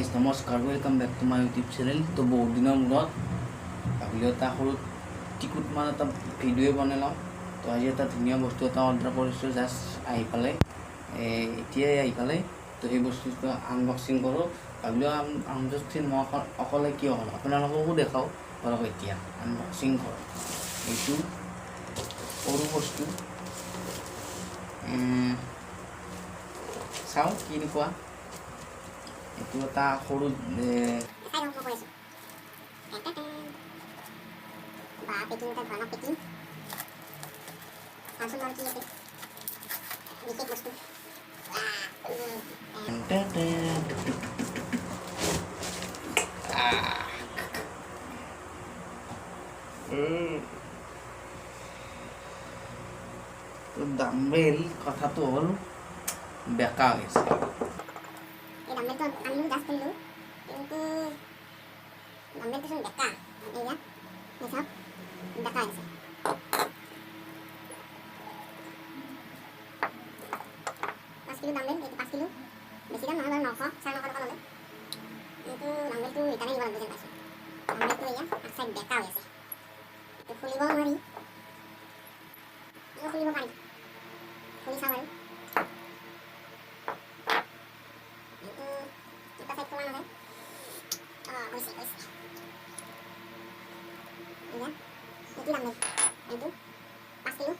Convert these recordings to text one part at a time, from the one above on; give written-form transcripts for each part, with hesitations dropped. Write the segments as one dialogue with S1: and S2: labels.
S1: Guys, নমস্কাৰ, welcome back to my YouTube channel. তো বহুত দিনৰ মূৰত ভাবিলোঁ এটা সৰু টিকুটমান এটা ভিডিঅ' বনাই লওঁ। তো আজি এটা ধুনীয়া বস্তু এটা অৰ্ডাৰ কৰিছোঁ, জাষ্ট আহি পালে, এতিয়াই আহি পালে। তো সেই বস্তুটো আনবক্সিং কৰোঁ ভাবিলোঁ। আনবক্সিং মই অকলে কিয় কৰোঁ, আপোনালোককো দেখাওঁ। বলক, এতিয়া আনবক্সিং কৰোঁ। এইটো সৰু বস্তু, চাওঁ কেনেকুৱা। এইটো এটা সৰু
S2: চাই লওক, মই কৈ আছোঁ। বা, পেকিং এটা ভয়ানক পেকিং। চাওঁচোন বাৰু কি আছে বিশেষ বস্তু।
S1: টেন টেন টুক টুক টুক টুক টুক। আহ। তো ডাম্বেল, কথাটো হ'ল বেকা হৈ আছে।
S2: এই ডাম্বেলটো আনিলোঁ, জাষ্ট খুলিলোঁ, কিন্তু ডাম্বেলটো চোন বেকা। এইয়া, এই চাওক, বেকা হৈ আছে। 5 কিলো ডাম্বেল এইটো, 5 কিলো। বেছি দাম নহয় বাৰু, 900, 950 টকা ল'লে। কিন্তু ডাম্বেলটো ৰিটাৰ্ণে দিব লাগিব যেন পাইছোঁ। ডাম্বেলটো এয়া আগ চাইড বেকা হৈ আছে। এইটো খুলিবও নোৱাৰি। এইটো খুলিব পাৰি, খুলি চাওঁ বাৰু। এইটো এটা চাইড খোলা নাযায়। অঁ, গৈছে গৈছে। এয়া এইটো ডাম্বেল, এইটো 5 কিলো।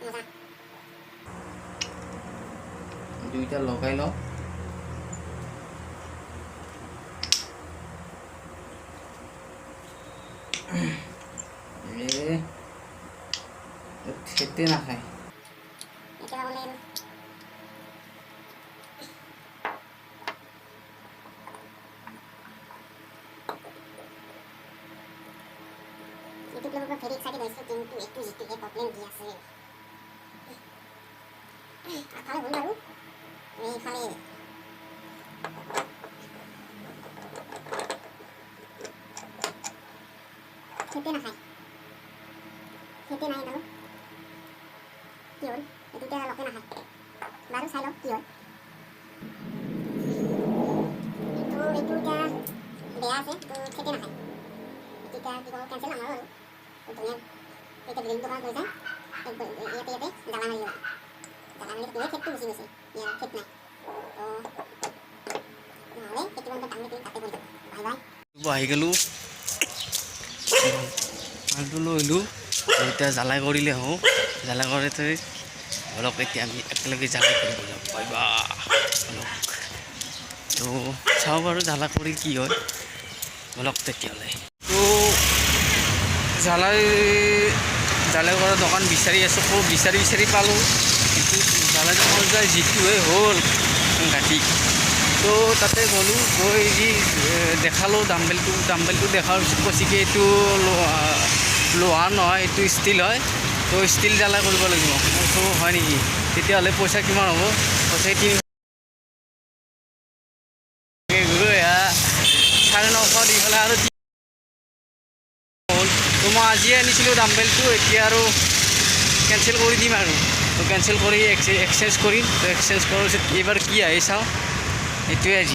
S2: মজা।
S1: দুইটা লগাই লওঁ। এ থেতে নাখায়।
S2: এতিয়া বোলে আৰু এইটোক লৈ ভেৰি এক্সাইটেড হৈছোঁ, কিন্তু এইটো যিটোহে প্ৰব্লেম দি আছে। আগফালে হ'ল বাৰু, এইফালে খেতে নাখায়, খেতে নাই বাৰু। কি হ'ল এইটো এতিয়া? লকে নাখায়। বাৰু, চাই লওক কি হয়। এইটো এতিয়া বেয়া আছে, এইটো খেতে নাখায়। এইটো এতিয়া কি কৰোঁ? কেঞ্চেল নামাৰোঁ আৰু। ধুনীয়া, এতিয়া ড্ৰিল দোকানত লৈ যায়, ইয়াতে ইয়াতে জ্বালা মাৰি ল'ব। জ্বালা মাৰি থাকিলে খেতটো গুচি গৈছে, ইয়াৰ খেত নাই। তো নহ'লে কেতিয়াবা দাম নিকিনি তাতে কৰি যাব। Bye bye.
S1: আহি গ'লোঁ, মালটো লৈ আহিলোঁ। এতিয়া জ্বালাই কৰিলে হ'ব। জ্বালাই কৰি থৈ বলক, এতিয়া আমি একেলগে জ্বালাই কৰিব যাম। Bye bye. বলক। তো চাওঁ বাৰু জ্বালা কৰি কি হয়। বলক তেতিয়াহ'লে। তো জ্বালাই জ্বালাই কৰা দোকান বিচাৰি আছোঁ, খুব বিচাৰি বিচাৰি পালোঁ। কিন্তু জ্বালাই দোকান যায় যিটোহে হ'ল সাংঘাতিক। তো তাতে গ'লোঁ, গৈ যি দেখালোঁ ডাম্বেলটো। ডাম্বেলটো দেখাৰ পিছত কৈছে কি এইটো লোহাৰ নহয়, এইটো ষ্টীল হয়। তো ষ্টীল জ্বালাই কৰিব লাগিব। মই কৈছোঁ, হয় নেকি? তেতিয়াহ'লে পইচা কিমান হ'ব? কৈছে তিনি 950 দি পেলাই আৰু হ'ল। তো মই আজিয়ে আনিছিলোঁ ডাম্বেলটো, এতিয়া আৰু কেঞ্চেল কৰি দিম আৰু। তো কেঞ্চেল কৰি এক্সচেঞ্জ কৰিম। তো এক্সচেঞ্জ কৰাৰ পিছত এইবাৰ কি আহে চাওঁ। এইটোৱে আজি।